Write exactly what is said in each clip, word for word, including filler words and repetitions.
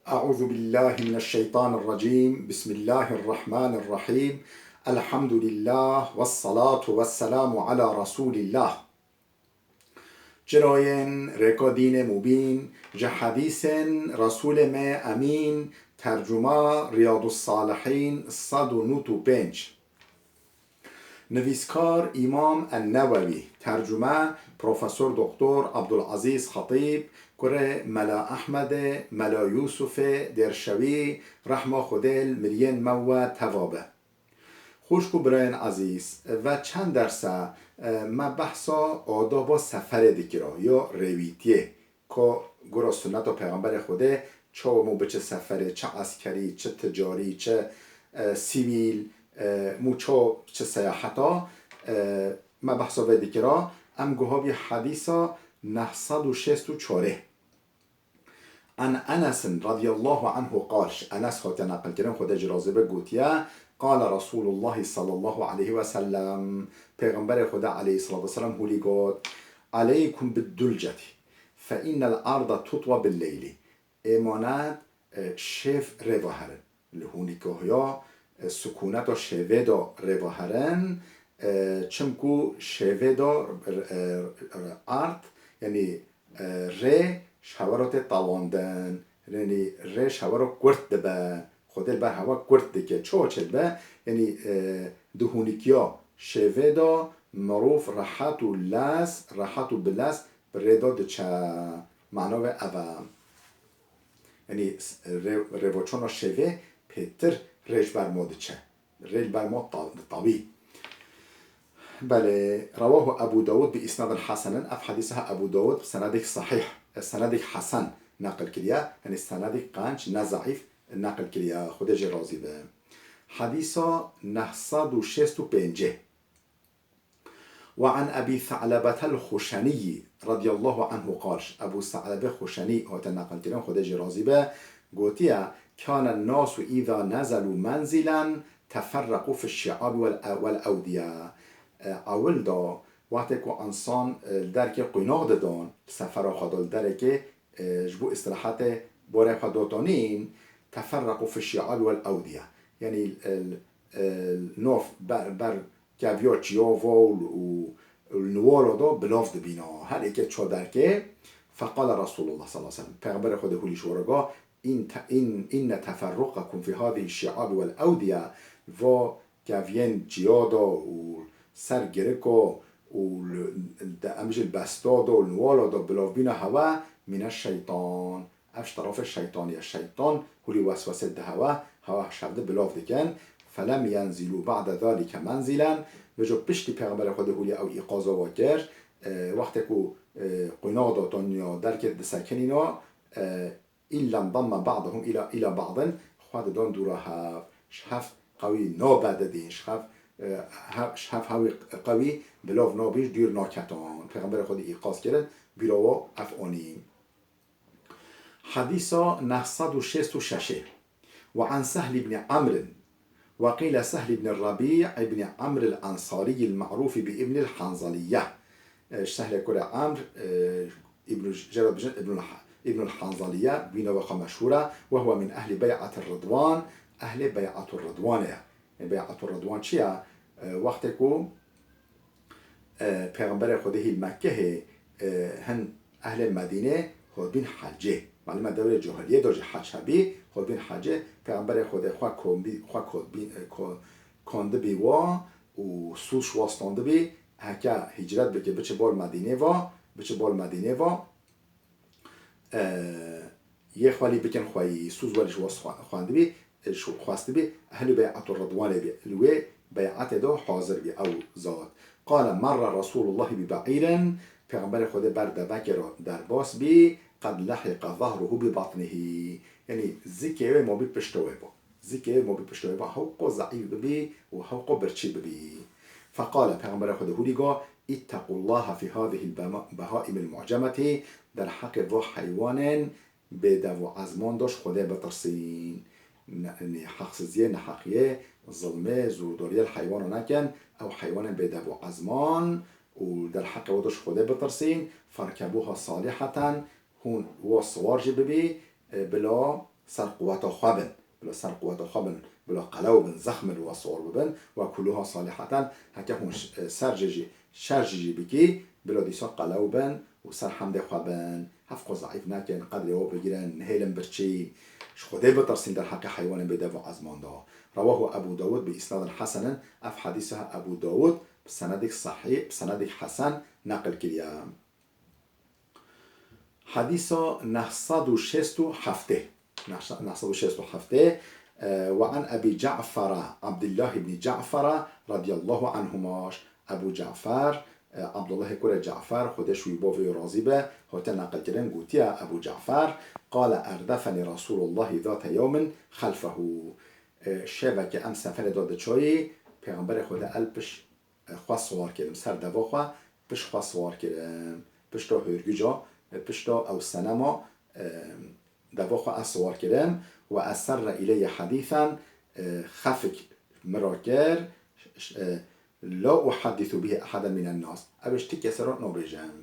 أعوذ بالله من الشيطان الرجيم. بسم الله الرحمن الرحيم. الحمد لله والصلاة والسلام على رسول الله. Çirayên rêka dînê mubîn, ji hedîsên Resûlê me Emîn, tercuma Riyadus Salihîn sed û nod û pênc. Nivîskar Îmam En-Newewî, tercume Profesor Doktor Abdulazîz Xetîb, kurê Mela Ehmedê, Mela Yûsufê Dêrşewî, rehma Xwedê li miriyên me we teva be. Xwişk û birayên ezîz, ve çend derse, e, me behsa adaba seferê dikira, ya rêwîtiyê. Ka gora sunneta Pêxemberê Xwedê, çawa mû biçe seferê, çi eskerî, çi ticarî, çi, e, sivîl, e, mû çawa biçe seyaheta, e, me behsa vê dikira. Em guha bî hedîsa neh sed û şêst û çarê. An Enesin radiyallahu anhu qal, ji Enes hatiye neqilkirin, Xwedê jî razî be, gotiye, Qala Resûlullahî sallallahu aleyhi ve sellem, Pêxemberê Xwedê aleyhissalatu vesselam hûlî got, Aleykum bid-dulceti, fe innel arda tutwa bil-leyli. Êmanet, e, şêv rê ve herin. Li hûnîkahiya, e, sikûneta şêvê de rê ve herin, e, çimku şêvê de, e, e, ard, yanî, e, rê ji hewa re tê tewandin, yanî rê ji hewa re kurt dibe. Xwedê li ber hewa kurt dike. Çawa çêdibe? Yanî, e, di hûnîkiya şêvê de mirov rehet û lez, rehet û bi lez bi rê de diçe. Mano vê ev e. Yanî s-, rê-, rêveçûna şevê pêtir rê ji ber ma diçe. Rê li ber ma ta-, ditawî. Belê, rewahu Ebu Dawud bi isnadin hasenin. Ev hedîsa Ebu Dawud bi senedek sahih, e, senedek hesen neqil kiriye. Yanî senedek qenc, ne zeîf neqil kiriye. Xwedê jê razî be. Hedîsa neh sed û şêst û pêncê. وعن أبي ثعلبة الخشني رضي الله عنه قال، Ebû Se'lebe Xuşenî hate neqilkirin, Xwedê jê razî be, gotiye, كان الناس إذا نزلوا منزلا تفرقوا في الشعاب والأ-، والأودية. E, ewil da, wextê ku ensan, e, li derkê qunax didon, sefera xwe da li derekê, e, ji bo îstirahetê borê xwe dotonîn, تفرقوا في الشعاب والأودية. Yanî, e, e, nov ber, ber keviya çiyava û, û, û niwala da bilav dibîna. Her êkê ço derkê, فقال رسول الله صلى الله عليه وسلم. Pêxemberê Xwedê hûlî ji we re got, إن ت-، إن، إن تفرقكم في هذه الشعاب والأودية, va keviyên çiya da û ser girika û li, de em jî li besta da û niwala da bilav bîna hewe, من الشيطان. Ev ji terefê şeytanî ye. Şeytan hûlî weswesê dide hewe, hewe ji hev di bilav dikin. فلم ينزلوا بعد ذلك منزلا. Vêca piştî Pêxemberê Xwedê hûlî ew îqaza we kir, e, wextê ku, e, qunax daton ya derkê disekinîna, e, إلا انضم بعضهم إلى، إلى بعض, xwe didon dûra hev. Ji hev qewî nabedidîn, ji hev, e, hev, ji hev hewî qewî bilav nabîn, ji dûr naketon. Pêxemberê Xwedê îqaz kirin, bîra we ev anî. Hedîsa neh sed û şêst û şeş. وعن سهل بن عمرو، وقيل سهل بن الربيع بن عمرو الأنصاري المعروف بابن الحنظلية. E, Sehlê kurê Amr, e, Îbnul, jê re dibêjin Îbnul Ha-, Îbnul Hanzaliye, bîna we xwe meşhûr e, وهو من أهل بيعة الرضوان, ehlê Bey'atur Ridwanê ye. E, Bey'atur Ridwan çi ye? E, wextê ku e, Pêxemberê Xwedê hî li Mekkehê, e, hin ehlê Medînê hotbîn hecê. Malûm e dewrê cahiliyê de jî hec hebî, hotbîn hecê. Pêxemberê Xwedê xwe kombî-, xwe kotbî-, e, ko-, kondibî wa û sûc wastandibî, heke hicret bike, biçe bal Medînê va, biçe bal Medînê va. E, yê xwe lî bikin xweyî, sûz welî ji wast xwe-, xwendibî, e, ji xwestibî, ehlî Bey'atur Ridwanê bî. Li wê bey'etê de hazir bî ew zat. قال مر رسول الله ببعير, Pêxemberê Xwedê ber devekê re derbas bî, قد لحق ظهره ببطنه. Yanî zikê wê mabî pişta wê bû. Zikê wê mabî pişta wê bû. Hewqo zeîf bibî û hewqo birçî bibî. فقال, Pêxemberê Xwedê hûlî got, اتقوا الله في هذه البهائم المعجمة, derheqê va heywanên bêdev û ezman de ji Xwedê bitirsîn. Ne-, ne-, heqsiziyê, neheqiyê, zilmê, zûrdariyê li heywana nekin, ew heywanên bêdev û ezman û derheqê we de ji Xwedê bitirsîn. فاركبوها صالحة, hûn wa siwar jî bibî, e, bila ser quweta xwe bin. Bila ser quweta xwe bin, bila qelew bin, zexm bin, wa siwar bibin, وكلها صالحة, heke hûn ş-, e, ser jê jî, şer jî jî bikî, bila dîsa qelew bin û ser hemdê xwe bin. Hevqo zeîf nekin, qedrê we bigirin, nehêlin birçî. Ji Xwedê bitirsîn derheqê heywanên bêdev û ezman de. رواه أبو داود بإسناد حسن, ev hedîsa Ebû Dawud bi senedek sehîh, bi senedek hesen neqil kiriye. Hedîsa neh sed û şêst û heftê. Neh sed û şêst û heftê, e, وعن أبي جعفر عبد الله بن جعفر رضي الله عنهما. Ebû Cafer, e, Abdullahê kurê Cafer, Xwedê ji wî bo vê razî be, hate neqilkirin, gotiye Ebû Cafer, قال أردفني رسول الله ذات يوم خلفه. E, şeveke em seferê de diçoyî, Pêxemberê Xwedê el piş xwe siwar kirim, ser deva xwe piş xwe siwar kirim. Pişta hörgûca, pişta ew senema, e, deva xwe ez siwar kirim. وأسر إلي حديثا, e, xefik min ra kir, e, لا أحدث به أحدا من الناس. Ev ji ti kesê re nabêjim.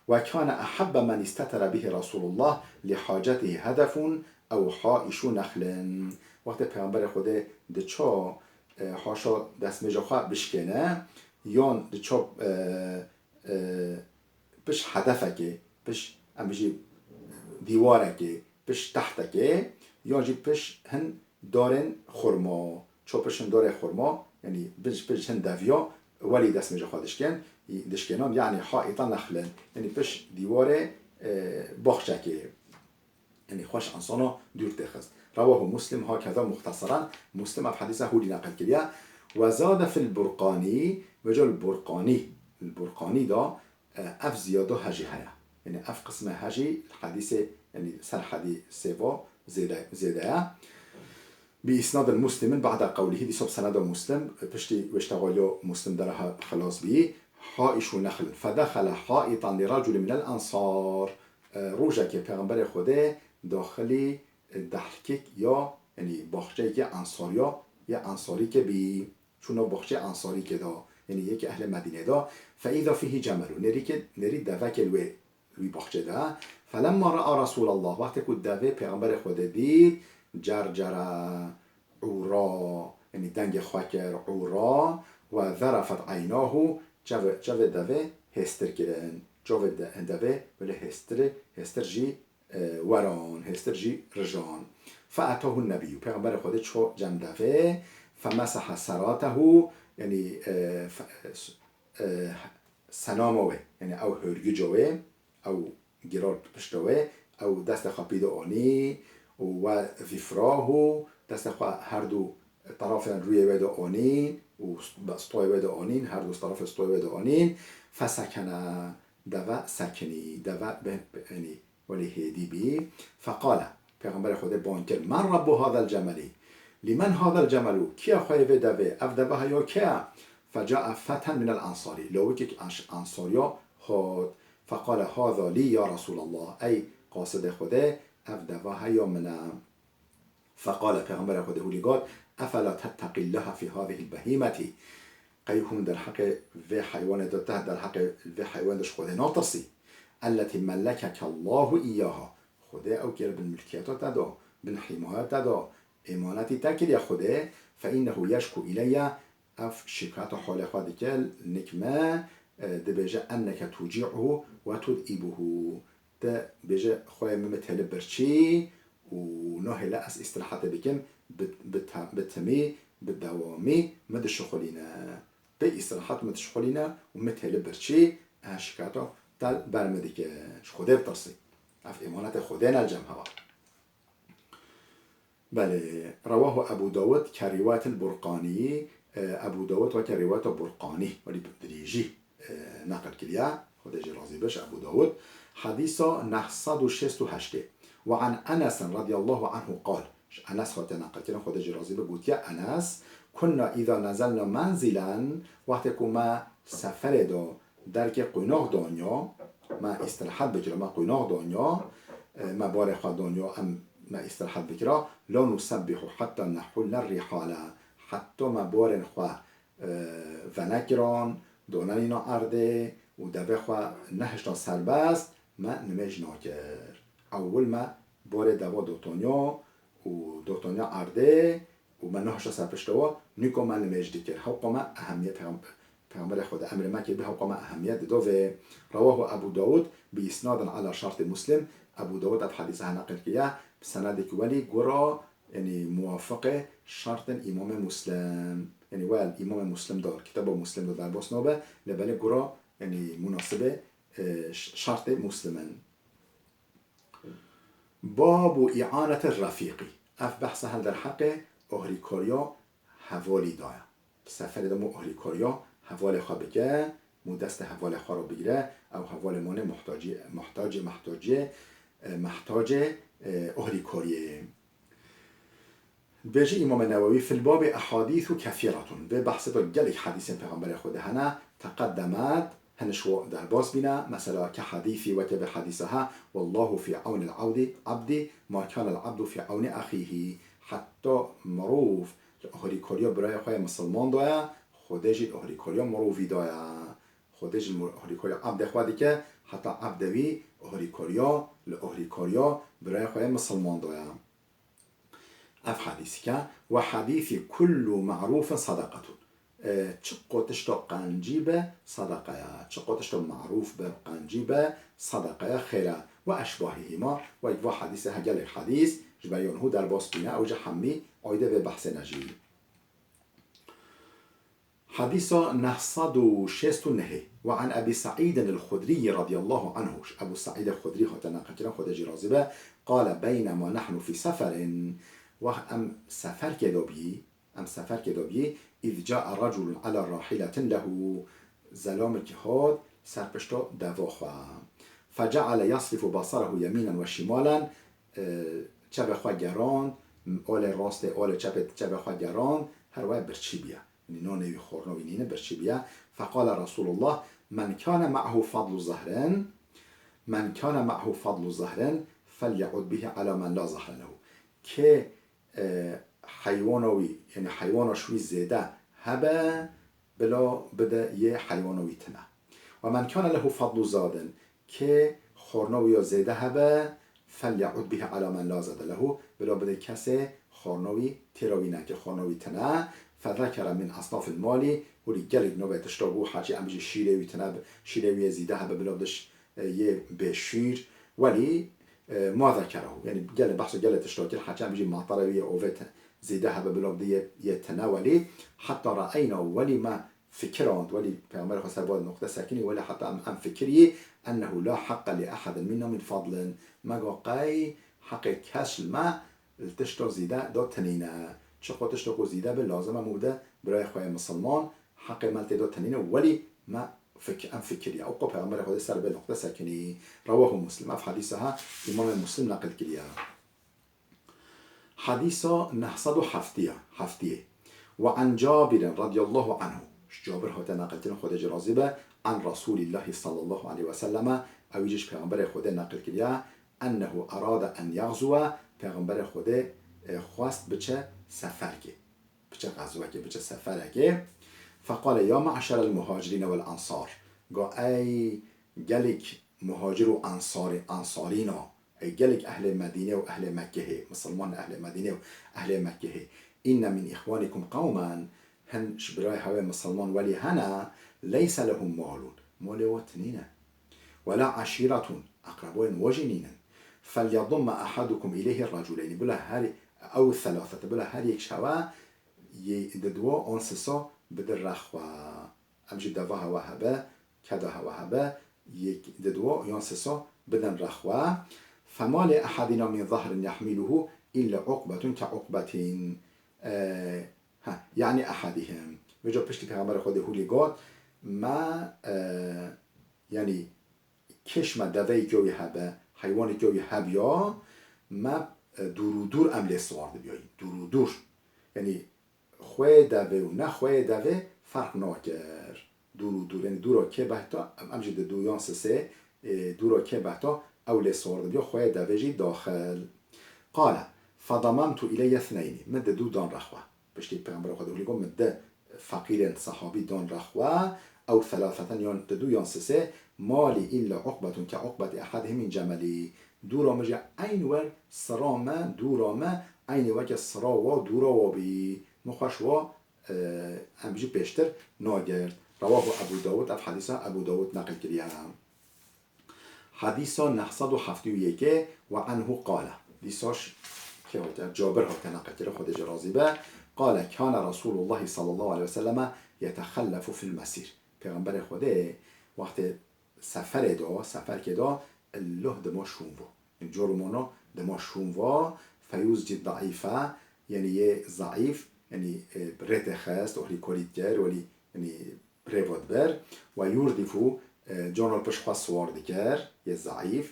وكان أحب من استتر به رسول الله لحاجته هدف أو حائش نخل. Wextê Pêxemberê Xwedê diço, e, haşa destmêja xwe bişkêne, yan diço, e, e, piş hedefekê, piş, em bijî dîwarekê, piş tehtekê, yan jî piş hin darên xurma, ço piş hin darê xurma, yanî piş, piş hin deviya, welî destmêja xwe dişkên, dişkênan, yanî حائط نخل, yanî piş dîwarê, e, baxçekê. Yanî xweş insana dûr têxist. رواه مسلم هكذا مختصرا. Muslim ev hedîsa hûrî neqil kiriye. وزاد في البرقاني, vêca li Burqanî, li Burqanî da, e, ev ziyada he jî heye. Yanî ev qisme he jî li hedîsê, yanî ser hedîsê va zêde, zêde ye. بإسناد مسلم بعد قوله, dîsa bi seneda Muslim, piştî wê ştexaliya Muslim dera he xilas bî. حائش نخل فدخل حائطا لرجل من الأنصار. E, rojekê Pêxemberê Xwedê daxilî, e, dehlkek ya, yanî baxçeyekê ensariya, ya ensarîkê bî. Çû nav baxçeyê ensarîkê de, yanî yekê ehlê Medînê de. فإذا فيه جمل. Nêrîkê, nêrî devekê li wê, li wî baxçê de. فلما رأى رسول الله, wextê ku devê Pêxemberê Xwedê dît, جرجر, û ra, yanî dengê xwe kir, û ra, وذرفت عيناه, çavê, çavê devê hêstir kirin. Çavê de, devê wele hêstir, hêstir jî, e, weran, hêstir jî rijan. فأتاه النبي, Pêxemberê Xwedê ço cem devê, فمسح سراته, yanî, e, fe-, e, senama wê, yanî ew hörgûca wê, ew girar pişta wê, ew destê xwe pî de anî, û وذفراه, destê xwe her du terafên rûyê wê de anîn, û st-, stayê wê de anîn, her du terafê stayê wê de anîn, فسكن, deve sekinî, deve bi, bi, yanî welî hêdî bî. فقال, Pêxemberê Xwedê bang kir, من رب هذا الجمل؟ لمن هذا الجمل؟ Kî ye xweyê vê devê? Ev deve heya kê ye? فجاء فتى من الأنصار, lawikek ji ensariya hat. فقال هذا لي يا رسول الله, ey qasidê Xwedê, ev deva heya min e. فقال, Pêxemberê Xwedê hûrî got, أفلا تتقي الله في هذه البهيمة؟ Qey hûn derheqê vê heywanê de, te derheqê vê heywanê de ji Xwedê natirsî? التي ملكك الله إياها. Xwedê ew kir bin milkiyeta te da, bin hîmaya te da, êmanetî te kiriye Xwedê. فإنه يشكو إلي, ev şikayeta holê xwe dike nik me, e, dibêje, أنك تجيعه وتدئبه. Te bêje, xweyê min min têli birçî û nahêle ez îstirahetê bikim, bi, bi te-, bi timî, bi dewamî min dişixulîne. Bi îstirahet min dişixulîne û min têli birçî, e, şikayeta te li ber min dike. Ji Xwedê bitirsî. Ev êmanetê Xwedê ne li cem hewa. Belê, رواه أبو داود كرواية البرقاني, e, Ebû Dawud weke rîwayeta Burqanî, welî bi dirêjî, e, neqil kiriye, Xwedê jî razî be ji Ebû Dawud. Hedîsa neh sed û şêst û heştê. وعن أنس رضي الله عنه قال, ji Enes hatiye neqilkirin, Xwedê jî razî be, gotiye Enes, كنا إذا نزلنا منزلا, wextê ku me seferê de derkê qonax daniya, me îstirahet bikira, me qonax daniya, e, me barê xwe daniya, em, me îstirahet bikira, لا نسبح حتى نحل الرحال, heta me barên xwe, e, venekiran, danenîna erdê û devê xwe nehişta serbest, me nimêj nakir. Ewil me barê deva dotaniya, û dotoniya erdê û me nehişta ser pişta we, nîko me nimêj dikir. Hewqa me ehemiyet peyxam-, Peyxamberê Xwedê emrê me kir bi hewqa me ehemiyet dido vê. Rewahu Ebu Dawud bi isnadin ala şartê Muslim. Ebu Dawud ev hadîse he neqil kiriye bi senedek welî gura, yanî muwafiqê şartên Îmamê Muslim. Yanî we Îmamê Muslim dar, kitaba Muslim de derbas nabe, lê belê gura, yanî munasibê, e, ş-, şartê Muslim in. Babu î'anete refîqî. Ev behsa hel derheqê ohrîkariya hevalî da ye. Seferê de mû ohrîkariya hevalê xwe bike, mû destê hevalê xwe re bigire, ew hevalê mane muhtacî, muhtacê, mehtacê, e, mehtacê, e, ohrîkariyê. Dibêje Îmamê Newewî, "Fil babê ehadîsu kethîretun." Vê behsê de gelek hedîsên Pêxemberê Xwedê hene, teqeddemet, hiniş wo derbas bîne, mesela ke hedîsî weke vê hedîsa he, "Wallahu fî ewnil abdî, abdî, ma kanel abdu fî ewnî exîhî." Heta mirov li ohrîkariya birayê xwe yê misilman de ye, Xwedê jî li ohrîkariya mirovî de ye. Xwedê jî li ohrîkariya abdê xwe dike, heta abdê wî ohrîkariya, li ohrîkariya birayê xwe yê misilman de ye. Ev hadîsî ke, "Ve hadîsî kullu ma'rufin sadaqatun." E, çiqo tişto qencî be, sadaqe ye. Çiqo tişto ma'ruf be, qencî be, sadaqe ye, xêr e. "Ve eşbahihima", wek va hadîsê he gelek hadîs, ji ber yon hû derbas bîne, ew jî hemî ayde vê behsê ne jî. Hadîsa neh sed û şêst û nehê. Ve an Ebî Seîdin el-Xudrî radiyallahu anhu. Ji Ebû Seîdê Xudrî hate neqilkirin, Xwedê jî razî be. Qale, "Beynema nehnu fî seferin." Wext em seferkê de bî, em seferkê de bî, "Îz cae reculun ala rahîletin lehu." Zelamekî hat ser pişta deva xwe. "Feceale yasrifu basarahu yemînen ve şimalen." E, çavê xwe gerand, olê rastê, olê çepê, çavê xwe gerand, her waya birçî bîye. Yanî nanê wî, xorna wî nîne, birçî bîye. Feqale Resulullah, "Men kane ma'hu fadlu zehrin, men kane ma'hu fadlu zehrin, felya'ud bihi ala men la zehre lehu." Kê, e, heywana wî, yanî heywana ji wî zêde hebe, bila bide yê heywana wî tine. "Ve men kane lehu fadlu zadin." Kê xorna wî ya zêde hebe, "Felya'ud bihi ala men la zade lehu." Bila bide kesê xorna wî têra wî neke, xorna wî tine. "Fezekere min asnafil mali." Hûrî gelek navê tişta bû, hacî em jî şîrê wî tine, şîrê wî yê zîde hebe, bila bide ş-, e, yê bêşîr. Welî, e, ma zekerehu. Yanî gelê behsa gelê tişta kir, hacî em jî matara wî yê ovê te-, zîde hebe, bila bide yê, yê tine welî. Heta re'eyna, welî me fikirand, welî Peyxemberê Xwedê ser bi noqte sekinî, welî heta em, em fikirî, "Ennehu la haqqa li ehadin minna min fadlin." Me got, qey heqê kes li me li tişta zîde de tinîne. Çiqo tişteko zîde be, lazim e mû bide birayê xwe yê misilman, heqê me li tê de tinîne, welî me fik-, em fikirî. Ew qo Peyxemberê Xwedê ser bi noqte sekinî. Rewahu Muslim. Ev hadîsa ha Îmamê Muslim neqil kiriye. Hadîsa neh sed û heftê, heftê. Ve an Cabirin radiyallahu anhu. Ji Cabir hate neqilkirin, Xwedê jî razî be, an Resulîllahî sallallahu aleyhi ve selleme, ew jî ji Pêxemberê Xwedê neqil kiriye, ennehu erade en yexzuwe, Pêxemberê Xwedê, e, xwest biçe seferkê. Biçe xezwekê, biçe seferekê. Feqale, "Ya me'şerel muhacirîne wel ensar." Go, ey gelek muhacir û ensarî, ensarîna, ey gelek ehlê Medînê û ehlê Mekkehê, misilman ehlê Medînê û ehlê Mekkehê, "Înne min îxwanîkum qewmen," hin ji birayê hewe misilman welî hene, "leyse lehum malun," malê we tinîne, "wela eşîretun," eqrebayên we jî nînin, "felyedimme ehadukum îleyhi reculeynî," bila her, ew selasete, bila her yek ji hewe yê di duwa an sisa bidin rexwe. Em jî deva hewa hebe, keda hewa hebe, yek di duwa yan sisa bidin rexwe. "Fema li ehadina min zahrin yahmiluhu illa uqbetun ke uqbetin." E, ha, yani ehadihim. Vêca piştî Pêxemberê Xwedê hûlî got, me, e, yani kêş me deveyê wî hebe, heywanê wî hebiya, me, e, dûr û dûr em lê siwar dibiyayîn. Dûr û dûr. Yani xwê devê û ne xwê devê ferq nakir. Dûr û dûr, yani dûra kê behta, em, em jî di dû yan sisê, e, dûra kê behta, ew lê siwar dibiya, xwê devê jî daxil. Qale, fedamemtu ileyye thneyni, min di dû dan rexwe. Piştî Pêxemberê Xwedê hûlî got, min di feqîrên sehabî dan rexwe, ew selaseten yan di dû yan sisê, malî illa uqbetun ke uqbeti ehadihim min cemelî. Dûra min jî eyn wer sira me, dûra me, eynî weke sira wa dûra wa bî. Min xweş wa, e, em jî pêştir nagirt. Rewahu Ebu Dawud, ev hedîsa Ebu Dawud neqil kiriye. Hedîsa neh sed û heftê û yekê, ve anhu qale. Dîsa ş-, kê hate? Cabir hate neqil kire, Xwedê jê razî be. Qale, kane Resûlullahî sallallahu aleyhi ve selleme yetexellefu fil mesîr. Pêxemberê Xwedê wextê seferê de, seferkê de, illoh dima şûn vo. Cor û mano dima şûn vo, feyûzcî daîfe, yanî yê zeîf, yanî, e, rê tê xist, ohlî korî dikir, welî, yanî rê vo dibir. Ve yurdîfû, e, cano pişt xwe siwar dikir, yê zeîf.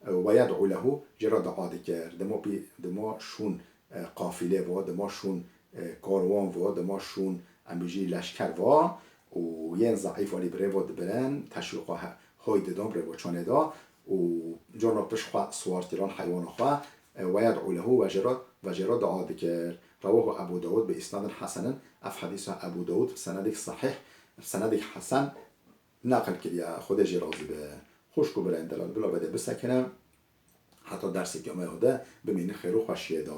E, ve yed'û lehu, jê re dua dikir. Dima pî, dima şûn, e, qafîlê vo, dima şûn, e, karwan vo, dima şûn, em bijî leşker vo û yên zeîf welî bi rê vo dibirin, teşwîqa he-, hoy didon, rê vo çonê da û cano pişt xwe siwar kirin heywana xwe, e, ve yed'û lehu, ve jê re, ve jê re dua dikir. Rewahu Ebu Dawud bi îsnadin hesenin, ev hedîsa Ebu Dawud bi senedek sehîh, bi senedek hesen neqil kiriye, Xwedê jê razî be. Xwişk û birayên delal, bila vedê bisekine, heta dersekê me ya de bimînin xêr û xweşiyê de.